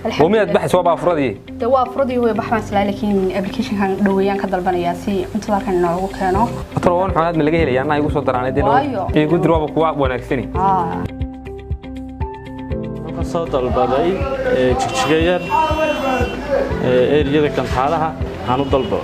Oo miyaad baxaysa? Waa baafuradii. De waa afuradii hooyo, bax baan islaa, laakiin applicationkan dhoweeyaan ka dalbanayaa si cuntada halkan inoogu keeno. Talo waan xunaad ma laga helaya? Anaa igu soo daraanay dee. Waayo. Igu dir, waaba kuwa wanaagsani. Ka soo dalbaday Jigjiga Yar, eriyada Gantaalaha waxaan u dalbo.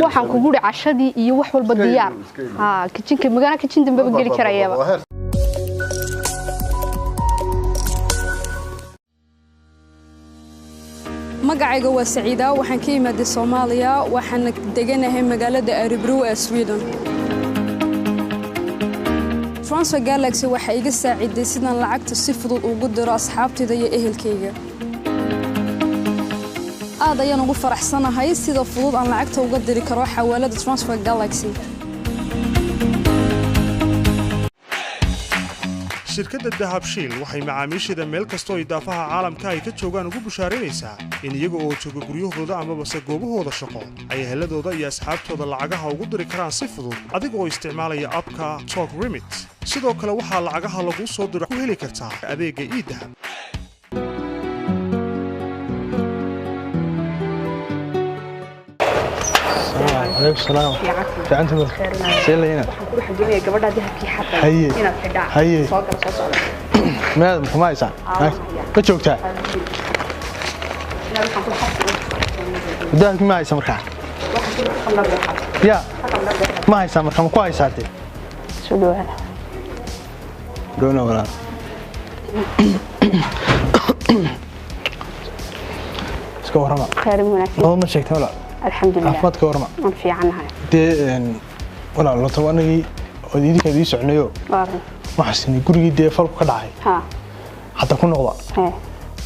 Waxaan kugu uri cashadii iyo wax walba diyaar. Ha kijinka magana kijin dambeba geli karayaba. Magacayga waa Saciida, waxaan ka imaaday Soomaaliya, waxaana deganahay magaalada Örebro ee Sweden. Transfer Galaxy waxay iga saaciday sidaan lacagta si fudud ugu diro asxaabtayda iyo ehelkayga. Aad ayaan ugu faraxsanahay sida fudud aan lacagta uga diri karo xawaalada Transfer Galaxy. Shirkadda Dahabshiil waxay macaamiisheeda meel kastoo idaafaha caalamka ay ka joogaan ugu bushaaraynaysaa in iyaga oo jooga guryahooda amabase goobahooda shaqo ay eheladooda iyo asxaabtooda lacagaha ugu diri karaan si fudud adiga oo isticmaalaya app-ka Talk Remit. Sidoo kale waxaa lacagaha laguu soo diro ku heli kartaa adeegga eDahab. عليكم السلام. Fiicanta mad see layna? Waxaan ku dhex doonaya gabadha dahabkii xaday Haye. inaad xidhaa. Haye. Soo gala, soo socda. Meed muxuu haysaa? Aa. Ma joogtaa? Inaad waxaan ku xabsi. Dahabkii ma haysaa markaa? Waxaan ku xamla bixad. Ya ma haysaa markaa? Ma ku haysaa dee? Soo dhawaada. Doona walaal, iska warrama. Khayr wanaagsan. Nabad ma sheegtay walaal? Alxamdulilah. Caafimaad ka warrama. Waan fiicannahay. Dee walaal, lota anagii oo idinka idii soconayo. Waa run. Waxaa sinay gurigii dee falku ka dhacay. Ha. Hadda ku noqda. Hee.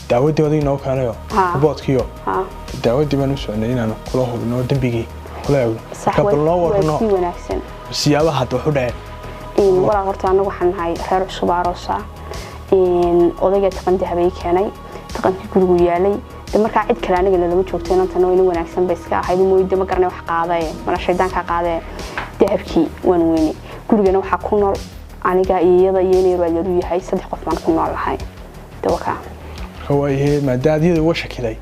Daawadii oday noo keenayo. Ha. Roboodkiyo. Ha. Daawadii baan u soconay inaanu kula hubino dembigii kula eegno. Sax. Marka bal noo waa warrano si wanaagsan. Siyaabaha hadda wax u dhaceen. Walaal, horta anagu waxaan nahay reer cusub aroosa. Odayga taqan dahabay keenay, taqankii gurigu yaalay. De markaa cid kale anigana lama joogto, inantana wayna wanaagsan bay iska ahayd mooyde, ma garanay wax qaadaye, mana shaydaanka qaadee. Dahabkii waan weynay. Gurigana waxaa ku nool aniga iyo iyada iyo inay raadyadu yahay, saddex qof baan ku nool lahay dawakaa. Marka waayahe, maadaama iyada uga shakiday,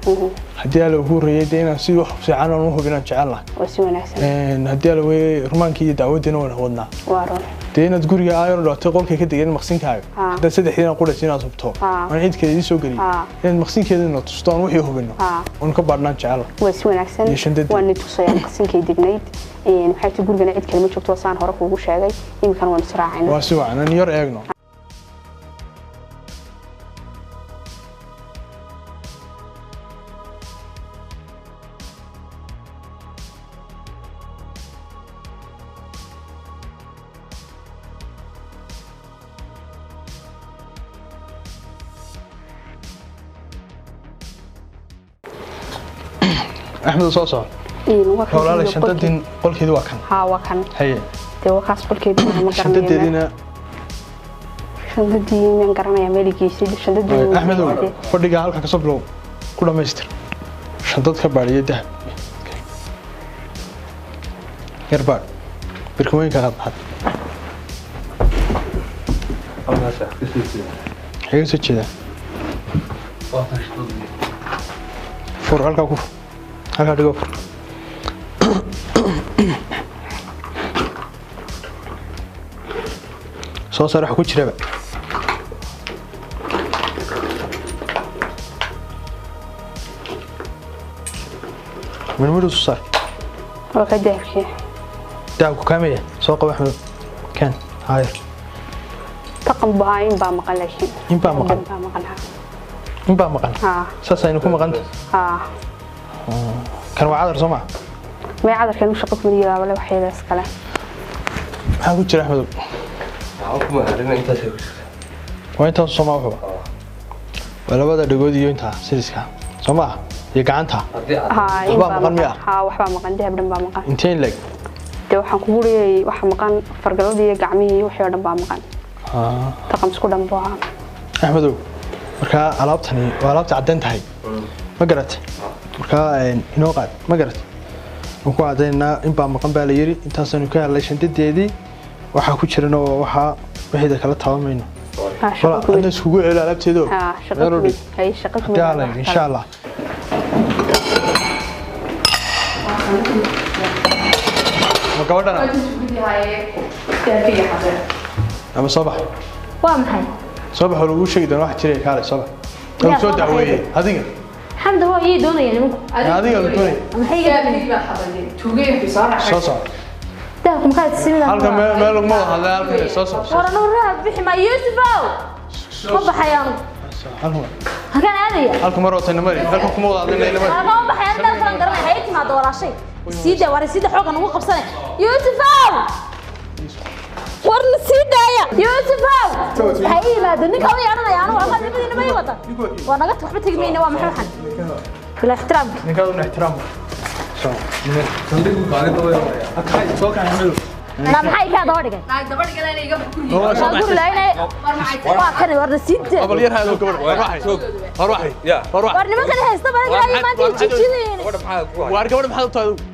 haddii alla ugu horreeyay dee inaan si wax fiican aan u hubinaan jecel lahay. Waa si wanaagsan. Haddii alla weeye rumaankii iyo daawaddiina waan wadnaa. Waa run. Dee inaad guriga aayar dhaatay qolkay ka degeen maqsinkaaga, Ha. haddaad saddexdiina qudhaysa inaad hubto, Ha. aan cid kale idii soo gelin, Ha. inaad maqsinkeedana tusto aan wixii hubino Ha. oon ka baadhnaan jecel lahay. Waa si wanaagsan. Iyo shandadii. Waan tusaya maqsinkay degnayd. Waxay ti gurigana cid kale ma joogto, saan hore kuugu sheegay. Iminkana waan israacayna. Waa si wacan, aan yar eegno. Axmed, soo soco. Waa kan. Walaalay, shandadin qolkeedi waa kan? Haa, waa kan. Haye. Dee waa kaas qolkeedii, ma garanayo. Shandadeediina? Shandadii miyaan garanaya meel geysay shandadii? Axmedow, fadhiga halka kasoo bilow, ku dhamaystir, shandad ka baadhiyo dahab yar baadh, birkimooyinka qaad baxad xigga soo jeedaa. Fur halkaa, ku fur halkaa, dhigo, fur. Soo saar waxa ku jiraba. Midhmidhu soo saar. Waa ka dahabkii. Dahabku kaamaya, soo qabo Axmedow, keen haayar. Taqan baa in baa maqan laakiin. In baa maqan? In baa maqan, ha. In baa maqan? Haa. Saas aynu ku maqanta. Haa. Kan waa cadar, soo maa? May, cadarkan u shaqo kuma yaabale, waxyadaas kale. Maxaa ku jira, Axmedow? Waa intaas, soo maa? Wuxuba waa labada dhagood iyo intaa siliska, soo maa, iyo gacanta. Haa, in Waxbaa baa maqan miya? Haa, waxbaa maqan, dahab dhan baa maqan. Inteen leg? Dee waxaan kugu leeyay waxa maqan fargaladii iyo gacmihii iyo wixii oo dhan baa maqan. Taqan isku dhan buu ahaa. Axmedow, markaa alaabtani waa alaabta caddan tahay, ma garatay? Markaa inoo qaad, ma garat? Waan ku cadaynaynaa in baa maqan baa la yidhi, intaasaynu ka hadlay shandadeedii waxaa ku jirana waa waxaa wixiida kala taabamayno. Shaqo wala kuma adna iskugu celi alaabteedo ha shaqo meel u kuma dhig. Hay shaqo kuma Haddii alla yidhi insha Allah. Ma gabadhana ama soo bax. Waa maxay? Soo bax oo lagu sheegi doona wax jiray, kaalay soo bax. Yaa Lagu soo soo baxay. dacweeyey adiga. Xamda waa ii doonaya nimanku. Adiga la doonaya. Maxay iga doonayaan? Soo soco. Dahabka maxaad siin? Halka meel meel laguma wada hadlay, halkan soo soco. War anuu raha bixi ma Yuusufow, ma baxayaan. Halkan mar. Halkaan aadaya. Halka mar oo tayna mari, halka kuma wada hadlayna mari. Halkaan ma baxayaan, meel kalan garanay hay timaado walaashay. Sii daa, war sii daa, xoogan ugu qabsanay. Yuusufow, war na sii daaya. Yuusufow, waxay ii yimaadeen ninka u yeedhanaya anugu halkaan nimadiina ma ii wada. Waa naga tag, waxba tegi mayna. Waa maxay waxan bilaa ixtiraamka? Ninkaad una ixtiraam. Soo soo kaxay madow. Na maxay kaa daba dhigay? Waa guri lahaynay, waa kani. War na sii daa. Abal yar haado gabadh, war waxay, war waxay. Ya. War war waxay. nimankan haysta banaga maanta i jiijidayeen. Gabadha maxaa ku haya? Waar gabadh maxaad u tahay adigu?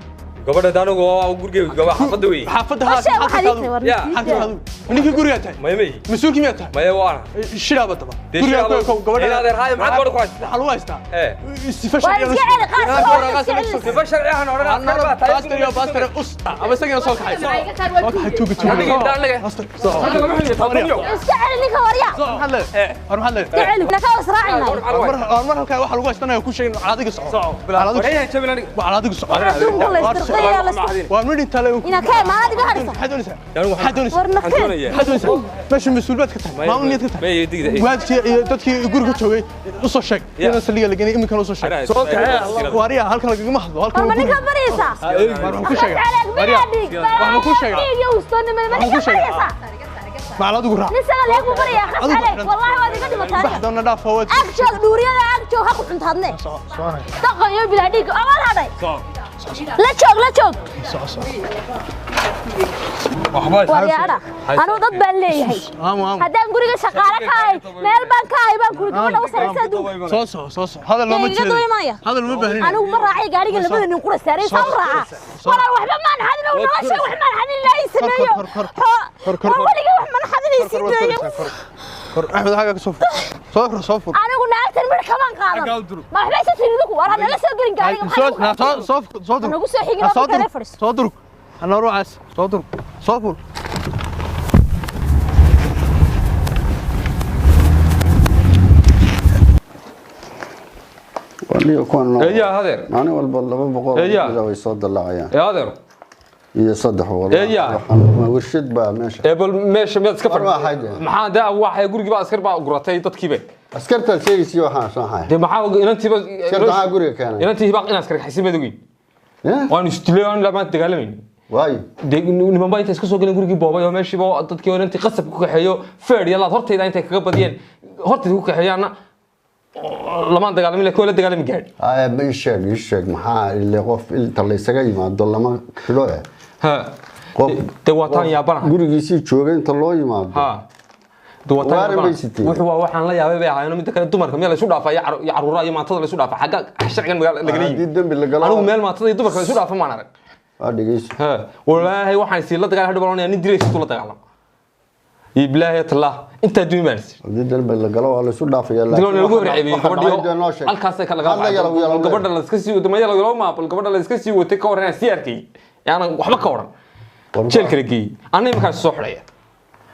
Gabadha anigu waa gurigeyga, gabadha xaafadda wey. Xaafadda. Waa sheeg waxaad ii tahay, war na Ya. sii xaafadda daa. adigu ninkii gurigaa tahay? Maya may. Mas-uulkii miyaad tahay? Maya waana. Shiraaba daba. Dee gurigaa shiraaba- ku gabadha. Inaad erhaayo, maxaad gabadha ku haystaa? Waxaa lagu haystaa Ee. sifa Waar sharci. iska celi, qaar soo iska celi. Sifa sharci ahan odhan askar baa tahay. Baaster iyo baaster us ama isagana soo kaxay, soo kaxay tuuga tuuga. Aniga intaan aniga. Baaster soo. Iska celi ninka, warya. Maxaad leedahay? War maxaad leedahay? Iska celi, naka israacinay. War mar halkaa waxa lagu haystanaya ku sheegin adiga soco. Waryahan jabin aniga. Waa adiga soco. Adduunka la istirqaya la isku Waa midh inta le. Ina kee maanad iga hadhisa? Maxaad doonaysaa? Maxaad doonaysaa? War Waxaan nakee. doonayaa. Maxaad doonaysaa? Meesha mas-uul baad ka tahay, maamul niyaad ka tahay. Maya digda. Waalidkii iyo dadkii guriga joogay u soo sheeg inaan saldhigga la geenay iminkana u soo sheeg. Soo kaxee. Waariya, halkan lagagama hadlo, halkan War ma waa guriga. ninka baryaysaa? War waxaan ku sheegaa. Waariya, Waxaan ku sheegaa. Iyo ustoonimada ma Waxaan ninka ku sheegaa. baryaysaa? Macal adigu raac. Nin sagal leeg buu baryayaa, khas Adigu caleeg. xidhan. Wallaahi waad iga dhimataa. Bax doona dhaaf waad. Ag joog dhuuriyada, ag joog, ha ku cuntaadne. Soco soconay. Dhaqan iyo bilaa dhiig abaal hadhay. La joog, la joog. Soco soco. Waryaadha, anuu dad baan leeyahay. Aamu aamu. Haddaan guriga shaqaale ka ahay, meel baan ka ahay baan kuri gabadha u saraysa adduunka. Soo soco, soo soco, hadal looma Iga jeedo. daba imanaya. Hadal uma baahnin. Anigu ma raacay gaariga labada nin qura saaray, saa u raaca. Walaal waxba maan xadin oo nolosha wax maan xadin, ilaahay sameeyo. Kor, kor, kor, kor. Waa weliga wax maan xadin ay sii daayo. Kor Axmed xagga ka soo fur, soo fur, soo fur. Anigu naagtan midh kamaan qaadan. Ma waxba isa tirin idinku, war hanala soo gelin gaariga. Soo soo soo soo dur. Nagu soo xigin oo Soo kale dur. fadhiiso. Soo dur hana ruucaas, soo dur, soo fur. Waliyo kuwan noo- Eeyaa, adeer. Maalin walba 200 Eeyaa. oo way soo dallacayaan. Ee adeer. Iyo 300. Eeyaa. Waxaan- warshad baa meesha. Ee bal meesha miyaad iska War fadhi? waa xaje. Maxaa daa waxay gurigii baa askar baa guratay dadkiiba. Askartaad sheegaysi waxaan soo xaay. Dee maxaa inantiiba Askarta maxaa guriga keenay? Inantii hibaaq in askar xasin madowgiin. Eh? Waanu isdilay, waanu lamaan dagaalamayna. Waayo. Dee niman baa intay iska soo galeen gurigii boobay oo meeshiiba oo dadkii oo inantii qasab ku kaxeeyo feer iyo laad hortayda intay kaga badiyeen hortayda ku kaxeeyaanna lamaan dagaalamin laakiin waa la dagaalami gaadhi. Aya, ma ii sheeg, ii sheeg maxaa ile qof inta la isaga yimaado lama xidho eh. Ha. Qof Dee waa taan yaabanahay. Gurigiisii joogay inta loo yimaado. Ha. Dee waa taan Waari yaabanahay. maysitid. Wuxuu waa waxaan la yaabay bay ahaayeen. Midda kale dumarka miyaa la isu dhaafaa iyo iyo carruuraha iyo maatada la isu dhaafaa xagga sharcigan magaala lagala Haddii yimi. dembi la galo. Anigu meel maatada iyo dumarka la isu dhaafa maan arag. Waa dhegeyso. Ha. Wallaahi waxaan sii la dagaalamay hadhow baan nin dilaysa la dagaalamo. Iyo bilaahi tallah intaa dumi baan sii. Haddii dembi la galo waa la isu dhaafayaa. Diloo Laakiin lagu waxa- horceebiyey waxa dhacay dee gabadhii noo sheeg. halkaasay ka laga Hadla yalow yalow gabadha la iska sii wato ma yalow yalow ma bal gabadha la iska sii watay ka waran sii arkay yaanan waxba ka oran War- jeelka la geeyey anna iminkaas soo xidhaya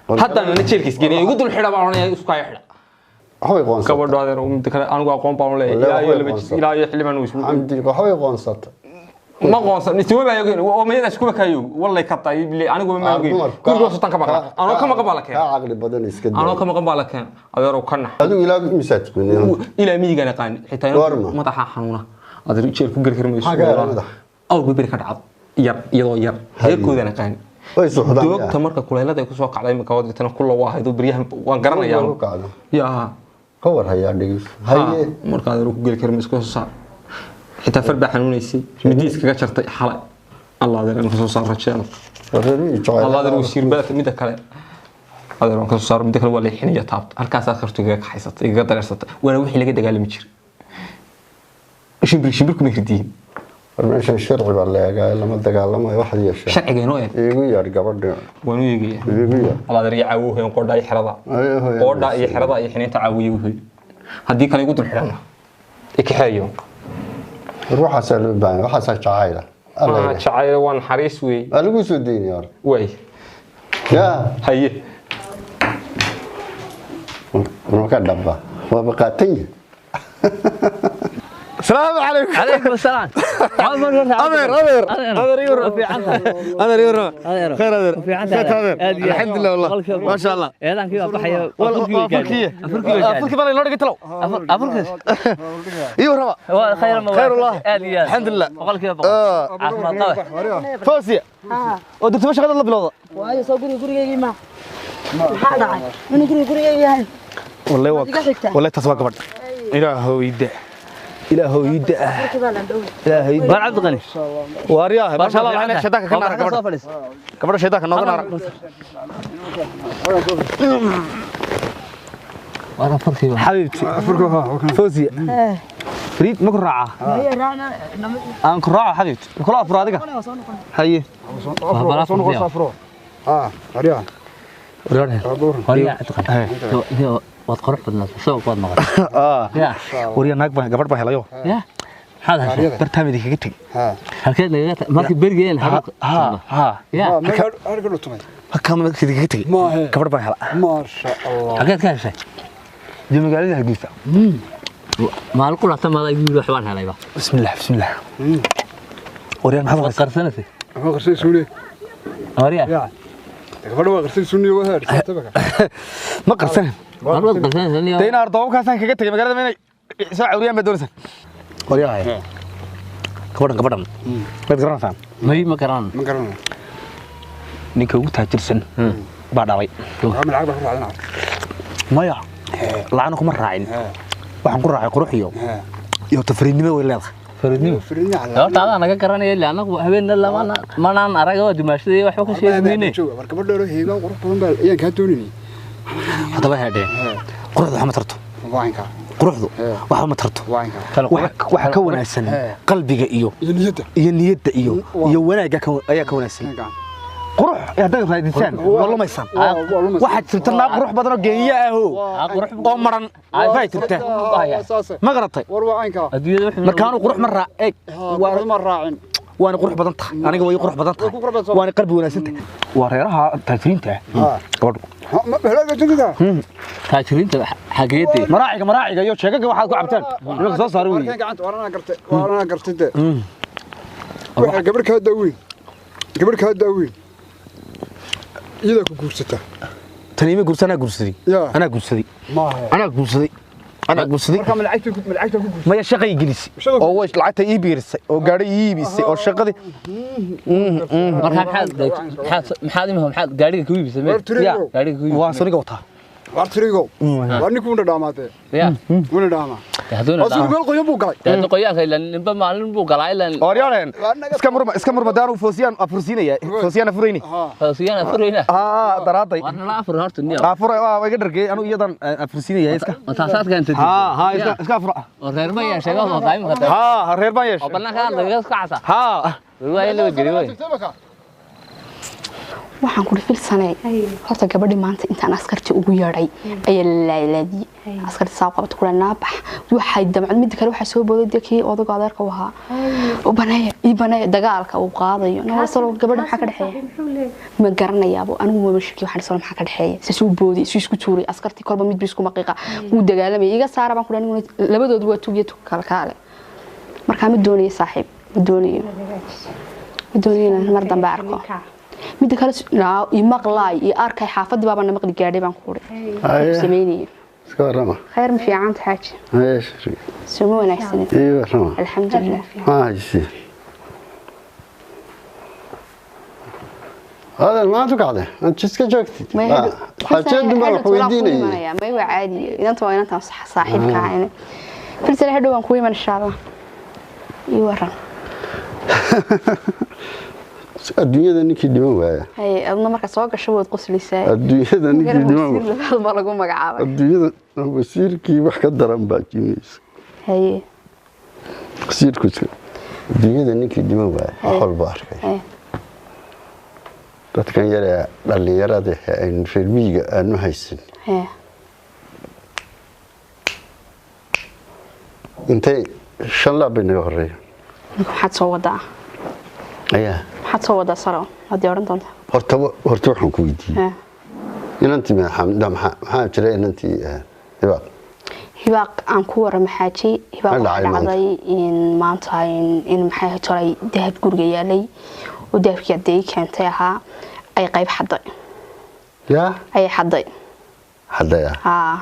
war- haddana na jeelkiis geenaya igu dul xidha baan oranaya isku kaya xidha. Waxbay qoonsatay. Gabadho adeer midda kale anigu aqoon baan u leeyahay Wallahi ilaa iyo waxbay laba qoonsatay. ilaa iyo xildhibaan uu isku Xamdi waxbay qoonsatay. Ma qoonsan isuma baa yogeyn oo mayadaas kuma kaayo wallay ka tahay anigu ma ogeyn guriga sultan ka maqan anoo ka maqan baa la keenay. Kaa caqli badan iska daa. Anoo ka maqan baa la keenay adeerow ka nax. Adigu ilaa imisaa tukanay? Ilaa miyigaan aqaan xitaa Goorma? madaxa xanuuna adeer jeel ku geli kari mayso. Maxaa ka helay madaxa? Awr beri ka dhacdo yar iyadoo yar reerkoodaan aqaan. Way suuxdaan. Doogta marka kuleylada ay kusoo kacday imika wadritana kulla waa haydo beryahan waan garanayaa. Ku kacdo. Yaa. Ka war hayaa dhegeyso. Haye. Marka adeer ku geli kari mayso soo saar xitaa far baa xanuunaysay midi iskaga jartay xalay. Allah adeer aan kasoo saar rajeel. Reer miyi jecel. Allah adeer wasiir balka midda kale adeer waan kasoo saar midda kale waa leexinaya taabta halkaas aad karto igaga kaxaysatay igaga dareersatay waana wixii laga dagaalami jiray. Shimbir shimbir kuma hirdiyin. War meeshan sharci baa la eegaa, lama dagaalamayo, waxaad yeeshaa. Sharciga inoo eeg. Iigu yeedh gabadha. Waan u eegaya. Iigu yeedh. Alaad iyo caawuhu qoodha iyo xerada. Ay, hooyo. Qoodha iyo xerada iyo xiniinta caawiye wuxuu. Haddii kale igu dul xidhana. Ikaxeeyo. War waxaasaa loo baahan, waxaasaa jacayla. Alla Ah, ilaah. Jacayl waa naxariis weey. Waa lagu soo daynaya hore. Way. Yaa. Haye. Marka dhaba waaba qaatan yahay. السلام عليكم. عليكم السلام. أمير أمير أمير يورو أمير يورو خير أمير خير أمير الحمد لله والله ما شاء الله. Eedaankii baa baxaya. والله أفركية أفركي بالي لو دقت لو Afurkiis. يورو Waa khayr ma خير والله. Aad iyo aad. الحمد لله. 100%. Caafimaad qaba. فوزية ودكتور ما شغل الله بلوضة. Waayo soo guriga gurigaygii ma maxaa dhacay inuu guriga gurigayga yahay? والله Waad iga xigtaa. والله تسوى قبل إلهو يدع إلهو يدع Afurkii baa laan dhowey. إلهو يدع Bar Cabdi Qani. وارياه ما شاء الله عليك شداك كنار Soo قبل fadhiis. قبل شداك نار Waa afurkii. حبيبتي فوزية فريد ما كراعة. Maya raacna nama. أنا كراعة حبيبتي كل أفرادك. Waa soo noqon. هاي. Horiya Cabdi Qani. Waad qurux badnaatay. Soo waad noqotay. آه. Ya. وريا naag baan gabadh baan helayo. Ya. Maxaad heshay? Bartaam idinkaga tag. Halkeed nagaga tag? Markii berigeen ha ha. Ya. Halkaa markii idinkaga tagay gabadh baan hela. Halkeed ka heshay? Iyo magaalada Hargeysa. Maalin ku laabtan maada igu yidhi wax baan helayba. Bismillah bismillah. Wariyaan maxaad Waad haysaa? qarsanaysay. Horiya. Ma qarsanin. War waad qarsanaysay. Dee in ardoobkaasaan kaga tagay magaalada ma inay soo cawriyaan baad doonaysaan? Waryahay gabadhan gabadhan maad garanaysaan? May, ma garan. Ninka ugu taajirsan baa dhalay. Maya, lacana kuma raacin, waxaan ku raacay qurux iyo tafriidnimo way leedahay. Faridnimo. Horta adaa naga garanaya ilaa anagu habeenna lamana manaan arag oo dumaashadii waxba ka sheegi mayne. Haddaba heedhee, quruxdu waxba ma tarto, quruxdu waxba ma tarto. Waxa ka wanaagsan qalbiga iyo niyadda iyo wanaagga ayaa ka wanaagsan qurux. Haddaad raadisaan waa lumaysaan. Waxaad jirta naag qurux badan oo geenya aho oo maran baa jirta, ma garatay? Adduunyada wuxuu markaanu qurux ma raa eeg waana qurux badan tahay, aniga way qurux badan tahay, waana qalbi wanaagsan tahay. Waa reeraha taajiriinta ah gabadhu. Taajiriinta xageedee? Maraaciga maraaciga iyo sheegaga waxaad ku cabtaan nimanka soo saaray weeye. Gabadh kaa daaweyn iyadaa ku guursata. Tani ima guursa, anaa guursaday, anaa guursaday, anaa guursaday, anaa guursaday. Maya, shaqay gelisay oo way lacagta ii biirisay oo gaadhi ii iibisay oo shaqadii. Markaa maxaad maxaad imika maxaad gaadhiga ku iibisay? War tirigo. Gaadhiga ku iibisay. Waan soniga wataa. War tirigo, war ninkuu una dhaamaatee Ya. una dhaamaa. Hadduu Asigu meel qoyan buu galay. Hadduu qoyaanka ilaa ninba maalin buu galaa ilaa. Oryaaleen iska murma, iska murma daanu foosiyaan afursiinaya, foosiyaan afurayni. Foosiyaan afurayna. Aa daraaday. War nala afur horta niyo. Afuray waa iga dhargay anu iyadan afursiinaya iska. Mataasaad keentay. Ha ha, iska iska afura. Oo reer ma yeeshay waa soo imika. Ha, reer baan yeeshay. Oo banaanka laga iska casa. Ha. Waa in la geliyo way. Waxaan ku filsanay horta gabadhi maanta intaan askartii ugu yeedhay ayaa la laalaadiyey askartii saa qabata kula naabax waxay damcad. Midda kale waxaa soo booday dee kii odayga adeerka u ahaa u baneeya ii baneeya dagaalka uu qaadayo nawasalo. Gabadha maxaa ka dhexeeya ma garanayaabo anigu maba shaki. Waxaan isla maxaa ka dhexeeya si suu booday si isku tuuray askartii kolba mid buu isku maqiiqa wuu dagaalamay iga saara baan ku dhahay aniguna labadoodu waa tug iyo tug kale kaale. Markaa ma doonayo saaxiib, ma doonayo, ma doonayo inaan mar dambe arko. Midda kale i maqlaay iyo arkay xaafadii baaba na maqli gaadhay baan ku uri sameynayay. Iska warrama. Khayr, ma fiicanta xaaji? Haye shiri. Soo ma wanaagsanin? Ii warrama. Alxamdulilah. Maxaa haysi adeer maanta u kacday aad jiska joogtid? Xaajeedun baan wax weydiinayay. May, waa caadi, inanta waa inantaan saaxiibka ahayne. Filsale hadhow waan kugu iman insha Allah. Ii waran. Adduunyada ninkii dhiman waaya. Haye, adna marka soo gasho waad qoslaysaa. Adduunyada ninkii dhiman waaya labaad baa lagu magacaabay. Adduunyada wasiirkii wax ka daran baa jimaysa. Haye. Wasiirku dunyada ninkii dhiman waaya wax walba arkay. Dadkan yar ee dhallinyarada ee aynu reer miyiga aanu haysan intay 5 laab bay naga horeeyaan. Maxaad soo wadaa? Ayaa Maxaad soo wadaa saro? Haddii odhan doonta. Horta waxaan ku weydiiyey inantii maxaa jira inantii Hibaaq? Hibaaq aan ku warramay xaaji. Hibaaq waxaa dhacday in maanta in maxay tolay dahab guriga yaalay oo dahabkii haddii keentay ahaa ay qayb xadday. Yaa? Ay xadday. Xadday ah? Haa.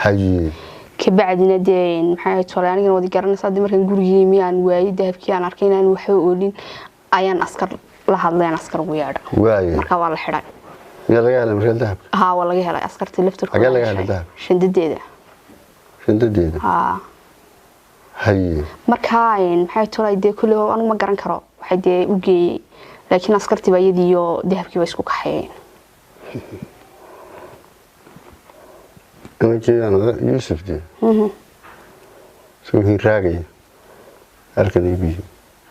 Haye. Kabacdina dee maxay tolay anigana wadi garanaysaa haddii markaan gurigii yimi aan waayey dahabkii aan arkay inaan waxba oolin ayaan askar la hadlay, aan askar ugu yeedhay. Waaye. Marka waa la xidhay. Miyaa laga helay markaa dahabka? Haa, waa laga helay askartii laftirkooda. Xagee laga helay dahabka? Shandadeeda. Shandadeeda? Haa. Haye. Marka maxay tolay dee kulli anigu ma garan karo waxay dee u geeyey, laakiin askartii baa iyadii iyo dahabkii bay isku kaxeeyeen. Inankii Yuusuf dee isagoo hinraagaya halkan igu yimi.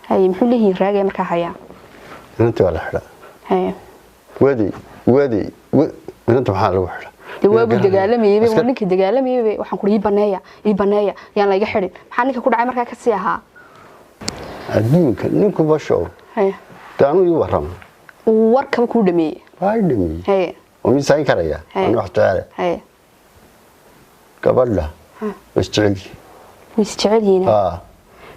Haye, muxuu leeyihiin raagaya markaa hayaa? Inantii waa la xidhaa. Haye. Wadi inanta maxaa lagu xidhaa? Dee waabuu dagaalamayey, waa ninkii dagaalamayey. Waxaan kuri ii baneeya yaan layga xidhin. Maxaa ninka ku dhacay markaa kasii ahaa? Adduunka ninku bashow. Haye. Dee anuu ii warrama. Warkaba kuu dhameeyey. Waa ii dhameeyey. Haye. Oo miisaan karaya. Waan wax jecele. Haye. Gabadha way isjecel yihiin. Way isjecel yihiin. Haa.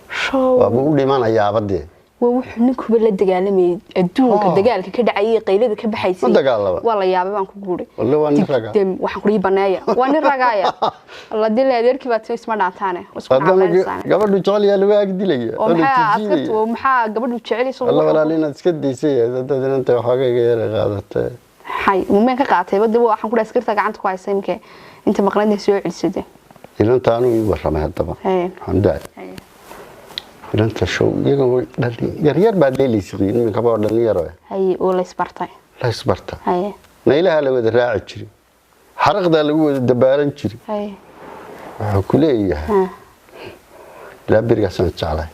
Show. Waabuu u dhimanayaa badee. Waa wuxuu ninkuba la dagaalamayay adduunka dagaalka ka dhacayay qaylada ka baxaysay. Ma dagaalama. Waa la yaabay baan ku guuray. Walle waa nin raga. Waxaan ku ii baneeya. Waa nin ragaaya. Allah dil adeerkii baa isma dhaantaane. Isku caalaysan. Gabadhu jecel yaa lagu ag dilaya. Oo maxaa askartu oo maxaa gabadhu jecel soo. Walle walaal inaad iska daysay dad inanta waxooga yar qaadatay. Hay, mumeen ka qaatay bada waxaan ku dhahay askarta gacanta ku haysay imke inta maqnayd soo celisay. Inanta aanu ii warramay hadaba. Xamdaad. Inanta show iyaga yaryar baa dheelaysiin iminka baa dhalinyaro. Haye, oo la isbartay. La isbartay. Haye. Naylaha la wada raaci jiray. Xaraqda lagu wada dabaalan jiray. Haye. Wuxuu ku leeyahay. Ilaa berigaas aan jeclahay.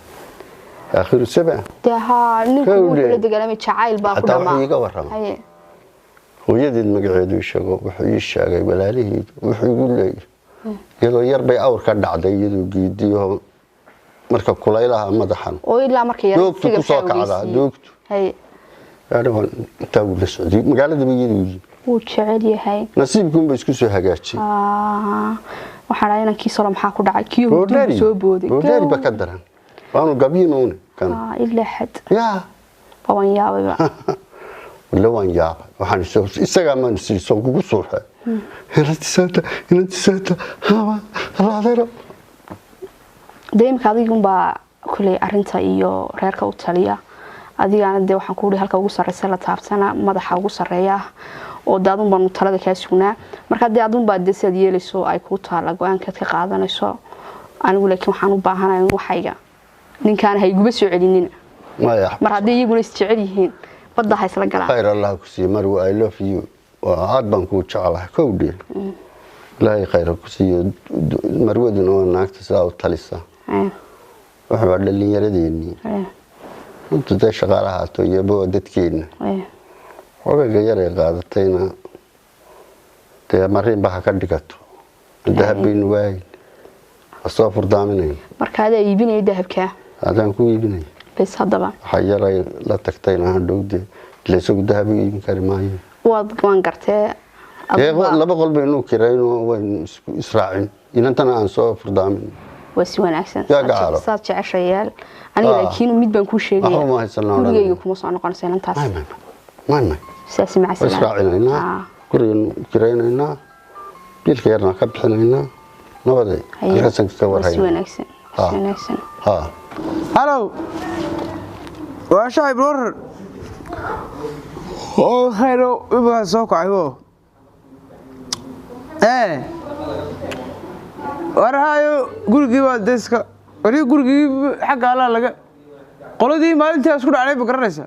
Aakhiru sab'a. Dee haa, ninku wuxuu la dagaalamay jacayl baa ku dhamaa. Hataa wuxuu iiga warramay. Haye. Hooyadeed magaceedu ii sheego, wuxuu ii sheegay walaalihiid, wuxuu igu leeyahay. Iyadoo yar bay awr ka dhacday iyadoo geediyo marka kulaylaha madaxan oo ilaa markay yar doogtu ku soo kacdaa doogtu. Haye. Gaadhawan intaa wuu la socday magaalada bay iyadu yimi. Wuu jecel yahay. Nasiibkuun bay isku soo hagaajiyey. Waxaan dhahay inankii solo maxaa ku dhacay kii hurduu soo booday. Boodheeri ba ka daran. Waanu gabyin uune kan. Ilaa xad. Yaa. Waan yaabayba. Walla waan yaabay. Waxaan isagaa maan soo kugu suuxay. Inanti saata haba raadeero. Dee imika adigunbaa kuley arrinta iyo reerka u taliya. Adigana dee waxaan ku halka ugu sarreysa la taabtana madaxa ugu sarreeya oo dee adun baanu talada kaa sugnaa. Marka dee adun baa dee sidaad yeelayso ay kuu taala go-aankaad ka qaadanayso. Anigu laakiin waxaan u baahanahay in waxayga ninkaan ha iguba soo celinina. Maya. Mar haddii iyaguna is jecel yihiin badda ha isla galaan. Khayr Allah ku siiyo marwo, I love you. Waa aad baan kuu jeclahay kowdhe. Ilaahay khayr ku siiyo marwaduna waa naagta sidaa u talisa. Waxa waa dhalinyaradeenii. Inta dee shaqaalaha haato iyaba waa dadkeena. Xoogayga yar ay qaadatayna dee mariin ba ha ka dhigato. Dahab baynu waayin. Ha soo furdaaminayn. Marka adaa iibinaya dahabkaa? Adaan ku iibinaya. Bes haddaba. Waxa yar ay la tagtayna hadhow dee ila isagu dahab u iibin kari maayo. Waan gartee. Laba qol baynu kirayno waynu israacin. Inantana aan soo furdaamin. Waa si wanaagsan. Yaa gacaalo. Saad jeceshayaal. Aniga laakiin mid baan kuu sheegaya. Waxba ma haysanaa. Gurigayga kuma soo noqonaysa inantaas. May. Sidaas maca Waa israacinaynaa. Gurigaynu kiraynaynaa. Biilka yarna ka bixinaynaa. Nabaday. Halkaasaan kaga Waa si warhaynaa. wanaagsan. Si wanaagsan. Haa. Halow. Waa shacib warar. Oo khayro iba soo kacay wo. War hayo gurigii baa deska. Wari gurigii xagga alla laga qoladii maalintii isku dhacday ba garanaysa.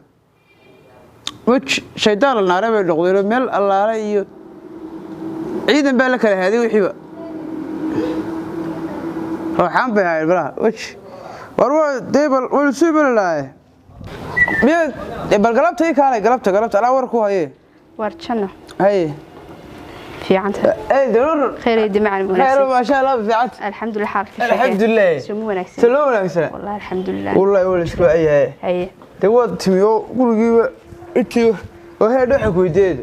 Waj shaydaan la naaray bay noqdeen meel allaale iyo ciidan baa la kala haaday wixiiba. Ruuxaan bay ahayd balaha waj. War waa dee bal waynu soo imananaaye. Miyaad dee bal galabta ii kaalay, galabta galabta alaa war ku haye. War janno. Haye. Fiicanta. Ey daruur. Khayr iyo macalin wanaagsan. Khayr ma sha Allah fiicanta. Alxamdulillah xaalka. Alxamdulillah. Soo wanaagsan. Soo wanaagsan. Wallahi alxamdulillah. Wallahi wala isku ayahay. Haye. Dee waad timiyo gurigiiba intii oo heer dhex ku weydiiyay.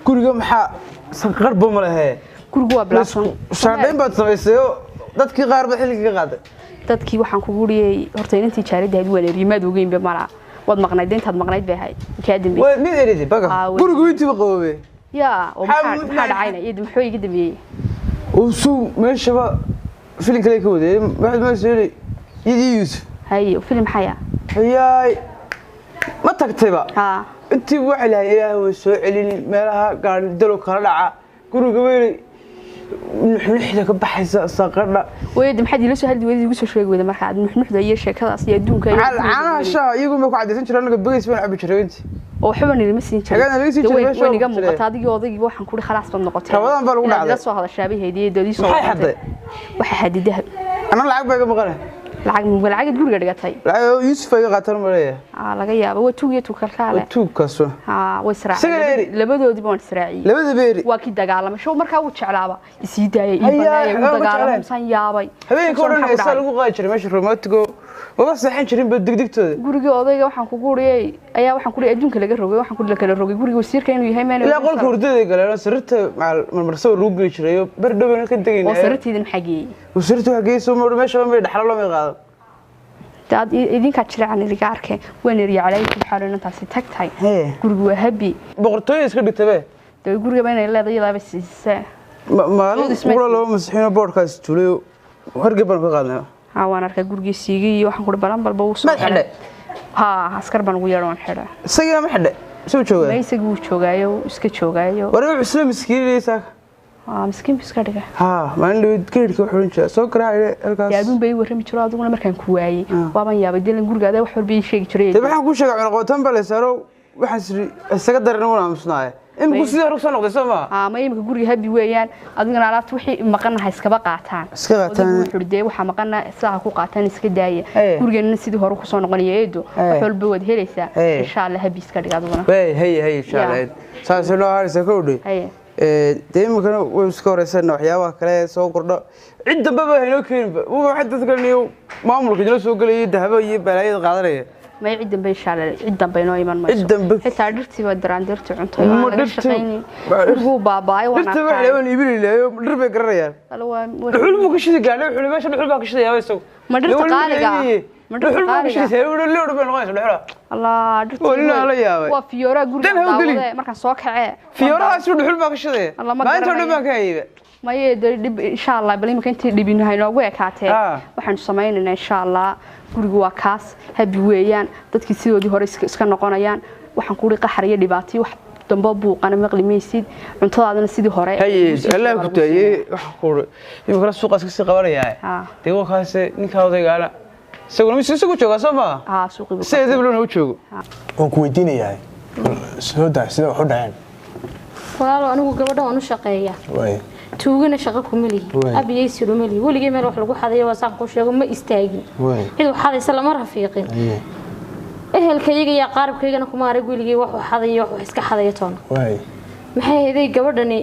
Guriga maxaa sanqarba ma lahayn. Gurigu waa bilaasan. Shaandhayn baad samaysay oo dadkii qaar ba xilliga ka qaaday. Dadkii waxaan kugu uriyay horta inantii jaaridda ahayd waan eriyay, maad ogeynba malaa. Waad maqnayd, intaad maqnayd bay ahayd. Kaa dambeysay. Waa mid eridi baga. Gurigu intiiba qaboobay. Yaa, oo maxaa dhacayna? Iyadu muxuu iga dambeeyay? Uu suu meeshaba filim kale ka waday. Waxaad ma soo yiri yidii Yuusuf. Haye, filim maxay ah? Hayaay. Ma tagtayba? Ha. Intii waxa lahayd Ilaahay way soo celin meelaha gaari dalo kala dhaca. Guriga weyn nuxnuxda ka baxaysa saqadha. Wayda maxaad ila soo hadli weyday igu soo sheegi weyday marka aad nuxnuxda iyo sheekadaas iyo adduunka iyo caanaha shaah iyagu ma ku cadaysan jireen anaga bagays baan cabi jiray intii. Oo waxba nilma siin jiray. Xagaan laga siin jiray meesha. Way niga muuqataa adigii odaygii waxaan ku khalaas baad noqotay. Ramadaan baa lagu dhacday. Inaad la soo hadashaabay haydiyay doodii soo. Maxay xaday? Waxa xaday dahab. Ana lacag baa iga maqanay. Lacag ma lacag guriga dhigatay. Lacag Yuusuf ay qaataan maraya. Laga yaabo waa tuug iyo tuug kalkaale. Waa tuug kaas. Way israaceen. Labadoodiiba waan israaciyay. Labada beeri. Waa kii dagaalamay. Show markaa uu jeclaaba isii daayay ii banaayay uu dagaalamay san yaabay. Habeenka oo dhan heesaa lagu qaadi jiray meesha romantigo. Waba saxan jirin ba degdegtooda. Guriga odayga waxaan kugu uriyay ayaa waxaan ku adduunka laga rogay waxaan ku kala rogay guriga wasiirka inuu yahay meel. Ilaa qolka hurdada galeen sirta marmarso lagu geli jiray bar dhawaan ka tagaynaa. Oo sirteedin maxaa geeyay? Sirtu waxa geeyay soo meesha ma dhaxlo lama qaado. Dad idinka jiraan iliga arkay waan eriya calay subxaana intaasi tagtay. Gurigu waa happy. Boqortooyo iska dhigtay. Dee guriga baa inay leedahay iyada siisay. Maalin qura loo masixino boardkaas tuulayo hargey baan ka qaadnaa. Waan arkay gurigii siigay iyo waxaan ku balan balba uu soo xidhay. Askar baan ugu yeero waan xidhay. Isagina ma xidhay? Soo joogaa? Ma isagu uu joogaayo, iska joogaayo. War wuxuu isla miskiinaysaa. Miskiin buu iska dhigay. Maalin dhaweyd geedka wuxuu oran jiray soo garaacay halkaas. Yaabun bay warrami jiro adiguna markaan ku waayay. Waaban yaabay dilan gurigaada wax walba ii sheegi jiray. Dee waxaan kuu sheegay cunaqabatan baa la saaro waxaan isaga daran una aamusnaay. Iminku sidii hore soo noqday soo ma? Ma imika guriga habi weeyaan adiguna alaabta wixii maqanahay iskaba qaataan. Iska qaataan. Wuxuu dee waxa maqana sidaa ku qaataan iska daaya. Gurigeena sidii hore ku soo noqonaya eedo. Wax walba waad helaysaa. Insha Allah habi iska dhig adiguna. Way hay hay insha Allah. Saas loo haraysa ka udhay. Dee imikana way iska horeysana waxyaabaha kale soo kordho. Cid dambaba haynoo keeninba. Waxa dadka niyo maamulka jiro soo galay dahabo iyo balaayada qaadanaya. Ma cid dambe insha Allah cid dambe inoo iman mayso. Cid dambe xitaa dhirtii waa daraan dhirtii cunto waa laga shaqeynay. Gurigu baabaay waan arkay. Dhirtii waxay waan iibin ilaayo dhir bay garanayaan. Dhuxul buu ka shiday gaadhay dhuxul meesha dhuxul baa ka shidayaa isagu. Ma dhirta qaaliga. Ma dhirta qaaliga. Dhuxul bay noqonaysaa dhuxula. Allah dhirtii. Waa fiyoora guriga daawade markaan soo kacee. Fiyoorahaas dhuxul baa ka shidaya. Maanta dhan baan ka hayay. Maye dib insha Allah bal imika intii dhibin hay noogu ekaatee. Waxaan sameeynaa insha Allah gurigu waa kaas habi weeyaan dadkii sidoodii hore iska noqonayaan waxaan ku qaxar iyo dhibaato wax dambo buuqana maqli maysid cuntadaadana sidii hore haye Allah ku taayay wax ku imika suuqaas ka sii qabanaya dee waa kaas ninka odaygaana isaguna mise isagu jooga soo ma suuqii sidii dib loo joogo waan ku weydiinayaa soo daa sida wax u dhaceen walaalo anigu gabadha waan u shaqeeyaa way tuugana shaqo kuma lihi abiyay siro ma lihi weligay meel wax lagu xadayo waa saan ku sheego ma istaagin cid wax xadaysa lama rafiiqin ehelkayga iyo qaarabkaygana kuma arag weligay wax xadayo wax iska xadayo toona maxay ahayd gabadhani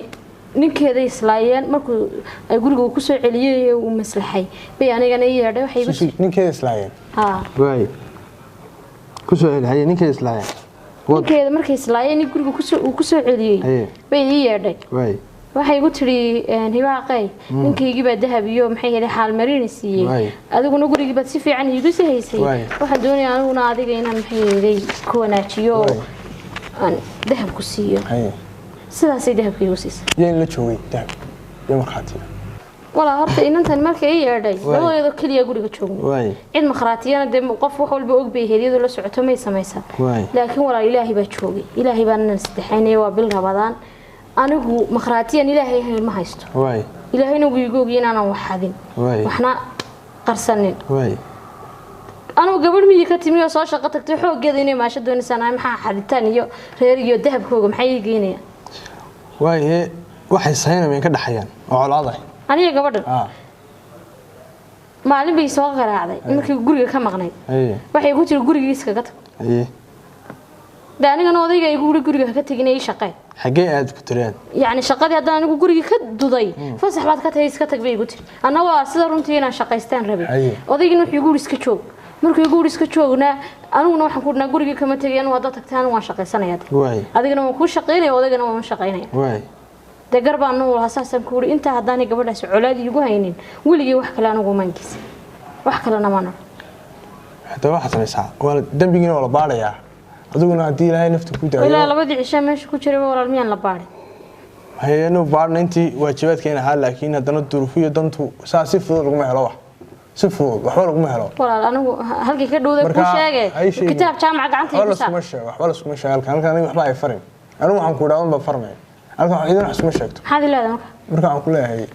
ninkeeda islaayeen markuu ay guriga ku soo celiyay uu maslaxay bay anigana ii yeedhay waxay igu ninkeeda islaayeen way ku soo celiyay ninkeeda islaayeen ninkeeda markay islaayeen guriga ku soo celiyay bay ii yeedhay waxay igu tiri hibaaqay ninkaygii baa dahab iyo maxay ahayd xaal marin siiyay adiguna gurigii baad si fiican iigu sii haysay waxaan doonayaa aniguna adiga inaan maxay ahayd ku wanaajiyo aan dahab ku siiyo sidaasay dahabkii igu siisay yeen la joogay dahab iyo markhaatiga walaa horta inantan markay ii yeedhay labadeedoo keliya guriga joogno cid makhraatiyana dee qof wax walba og bay ahayd iyadoo la socoto may samaysan laakiin walaa ilaahay baa joogay ilaahay baana saddexaynaya waa bil rabadaan anigu makhraatiyan ilaahay ahayn ma haysto ilaahayna wuu igu ogiyay inaanan wax xadin waxna qarsanin anigu gabadh miyi ka timi oo soo shaqo tagtay xooggeeda inay maasho doonaysaan maxaa xaditaan iyo reer iyo dahabkooga maxay ii geynayaan waaye waxay sahaynayeen ka dhaxayaan oo colaad ah aniga gabadhan Maalin bay soo qaraacday markii guriga ka maqnayd. Waxay ku tiri guriga iskaga tag. De anigana odayga igu yiri guriga ka tagin ay shaqee. Xagee aad ku tireen? Yacni shaqadii haddaan anigu guriga ka duday, fasax baad ka tahay, iska tag bay igu tiri. Anna waa sida runtii inaan shaqaystaan rabay. Odaygina wuxuu igu yiri iska joog. Markuu igu yiri iska joogna, aniguna waxaan ku dhinaa guriga kama tegin, anigu haddaad tagtaan waan shaqaysanayaa. Adigana waan kuu shaqaynaya, odaygana waan shaqaynaya. De gar baan nuu lahaa, saasaan ku yiri intaa haddaanay gabadhaasi colaad iigu haynin, weligay wax kale anigu maan geysan, wax kalena maan odhan. Haddaba waxaad samaysaa, waa dembigiina waa la baadhayaa, adiguna haddii Ilaahay nafta ku ilaa daayo. Labadii cishaa meesha ku jiray walaal miyaan la baadhin? Hayanu baadhna intii waajibaadkeena ahaa, laakiin haddana duruufiyo dantu saa si fudud laguma helo, wax si fudud waxba laguma helo. Walaal anigu halkii ka dhowday kuu Marka, sheege ha ii sheegin. Kitaab jaamaca gacanta waxba igu saar. Laskuma sheego, waxba laskuma sheego halkan. Halkan aniga waxba ay farin, anigu waxaan ku idhaa unba farmay halkan, wax idin wax iskuma sheegto. Maxaad i leedahay marka? Marka waxaan ku leeyahay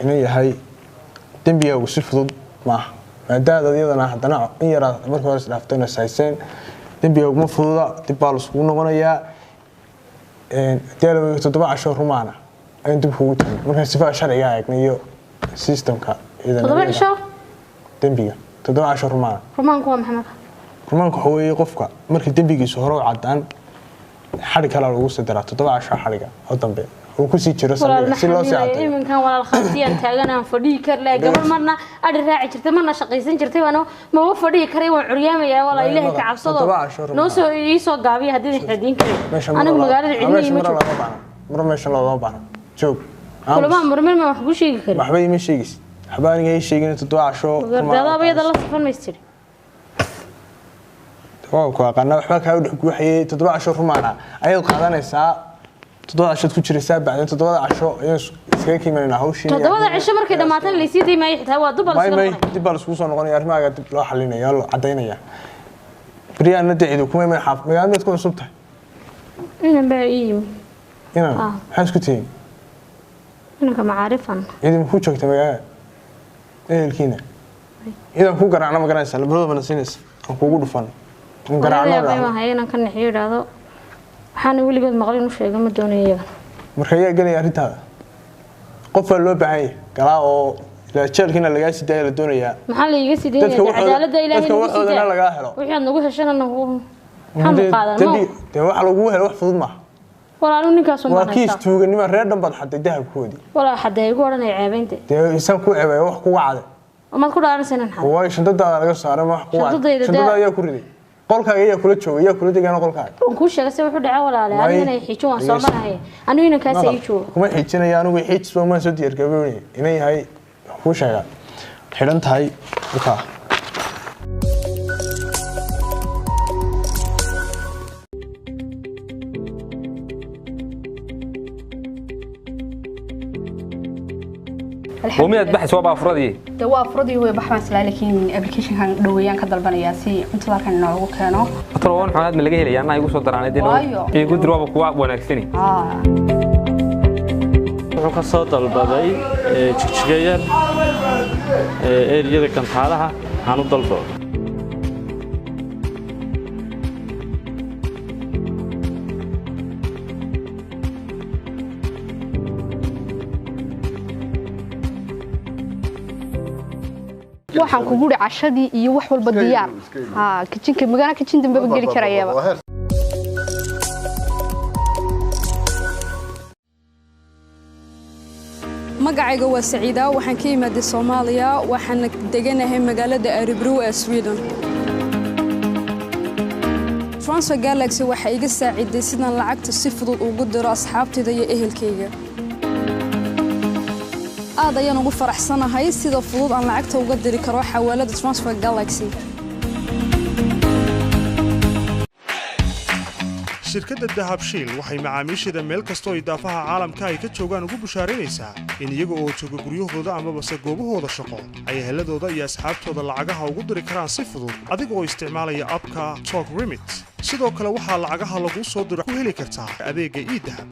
inuu yahay dembigaagu si fudud maaha, maadaada iyadana haddana in yaraad markii hore isdhaaftayna is hayseen, dembigaagu ma fududa, dib baa laiskugu noqonayaa. Haddii la weego 7 casho rumaana ayaan dib kugu tagin markaan sifaha sharciga eegnay iyo systemka ciidan. 7 cisho? Dembiga 7 casho rumaana. Rumaanku waa maxay marka? Rumaanku waxa weeye qofka marka dembigiisu hore u caddaan, xadhig kalaa lagu sii daraa, 7 casho xadhiga oo dambe uu kusii jiro walaal saldhigga si loo sii maxaa caddeeyo. Iminkan walaal khaatiyaan taagan aan fadhiyi kar lahay, gabar marna adhi raaci jirtay marna shaqaysan jirtay, waana maba fadhiyi karay, waan curyaamayaa walaal. Ilaahay ka cabsado, 7 casho rumaan. Noo soo ii soo gaabiya haddii idin xadiin karin. Meesha mar Anigu magaalada cidina meesha ima mar joogo. looma baahna, mar meesha looma baahna, joog. Kulamaa murmir ma wax kuu sheegi karin. Waxba ima sheegaysid, waxba aniga ii sheegin, 7 casho rumaan. Gardadaaba iyada la safan mays tiri. Waa ku aqaana, waxba kaa dhex guuxayay. 7 casho rumaana ayaad qaadanaysaa, 7 cashood ku jiraysaa, bacdeen 7da casho ayaan iskaga kiimanayna hawshii. 7da cisho markay dhammaatana laysii daymaayo, xitaa waa dubal may iska may noqonaya. Dib baa laiskugu soo noqonaya, arrimahaaga dib loo xalinaya, loo cadaynaya. Beryahanna dee ciidu kuma iman xaaf magaalada, miyaad ku cusub tahay? Inan baa ii yimi. Inaan Ah. maxaa isku tihiin? Inanka macaarifan. Ciidi ma ku joogta magaalada ehelkiina? Ciidan ku garaacna ma garanaysaa? Labadooda mana siinaysa aan kuugu dhufan aan garaacno. Hooyaday baan haya inaan ka nixiyo idhaahdo, waxaana weligood maqlin u sheega ma doonayo iyagana. Marka ayaa gelaya arrintaada? Qof baa loo baahan yahay galaa oo ilaa jeelkiina lagaa sii daaya la doonayaa. Maxaa la iiga sii daynaya? Dadka waxooda- Cadaaladda Ilaahay dadka nagu sii waxoodana daa. Lagaa helo. Wixii aad nagu heshana nagu maxaanu qaadan Dee waxa lagugu helo wax fudud maaha. Walaalu ninkaas un Waa baan kiis haystaa. tuuganimo, reer dhan baad xaday dahabkoodii. Walaa xadee igu odhanaya ceebaynte. Dee isaan ku ceebeeya wax kuga caday. Maad ku dhaaranaysa inaan xaday? Waayo, shandadaada laga saaray ma wax kuga caday. Shandadayda Shandada ayaa ku riday qolkaaga, ayaa kula jooga, ayaa kula degaana qolkaaga. Waan kuu sheegay se wuxuu dhacay walaale. Anigana ay xiijin, waan soo marahay anigu, inankaas ii jooga. Kuma xiijinaya anigu, xiijis baa maan soo diyaargaroonaya inay yahay wax kuu sheegaa xidhan tahay markaa. Wamiyaad baxaysa? Waa baafuradii. De waa furadii hooyo, bax baan islaa, laakiin applicationkan dhoweeyaan ka dalbanayaa si cuntada halkan inoogu keeno. Talo waan xunaad ma laga helaya? Anaa igu soo daraanay dee. Waayo. Igu dir, waaba kuwa wanaagsani. Wuxuu ka soo dalbaday Jigjiga Yar, eriyada Gantaalaha waxaan u dalbo. Waxaan kugu uri cashadii iyo wax walba diyaar ha kijinka magana kijin dambeba geli karayaba. Magacayga waa Saciida, waxaan ka imaaday Soomaaliya, waxaana deganahay magaalada Örebro ee Sweden. Transfer Galaxy waxay iga saaciday sidaan lacagta si fudud ugu diro asxaabtayda iyo ehelkayga. Aad ayaan ugu faraxsanahay sida fudud aan lacagta uga diri karo xawaalada Transfer Galaxy. Shirkadda Dahabshiil waxay macaamiisheeda meel kasta oo idaafaha caalamka ay ka joogaan ugu bushaaraynaysaa in iyaga oo jooga guryahooda amabase goobahooda shaqo ay eheladooda iyo asxaabtooda lacagaha ugu diri karaan si fudud adiga oo isticmaalaya app-ka Talk Remit. Sidoo kale waxaa lacagaha laguu soo diro ku heli kartaa adeegga eDahab.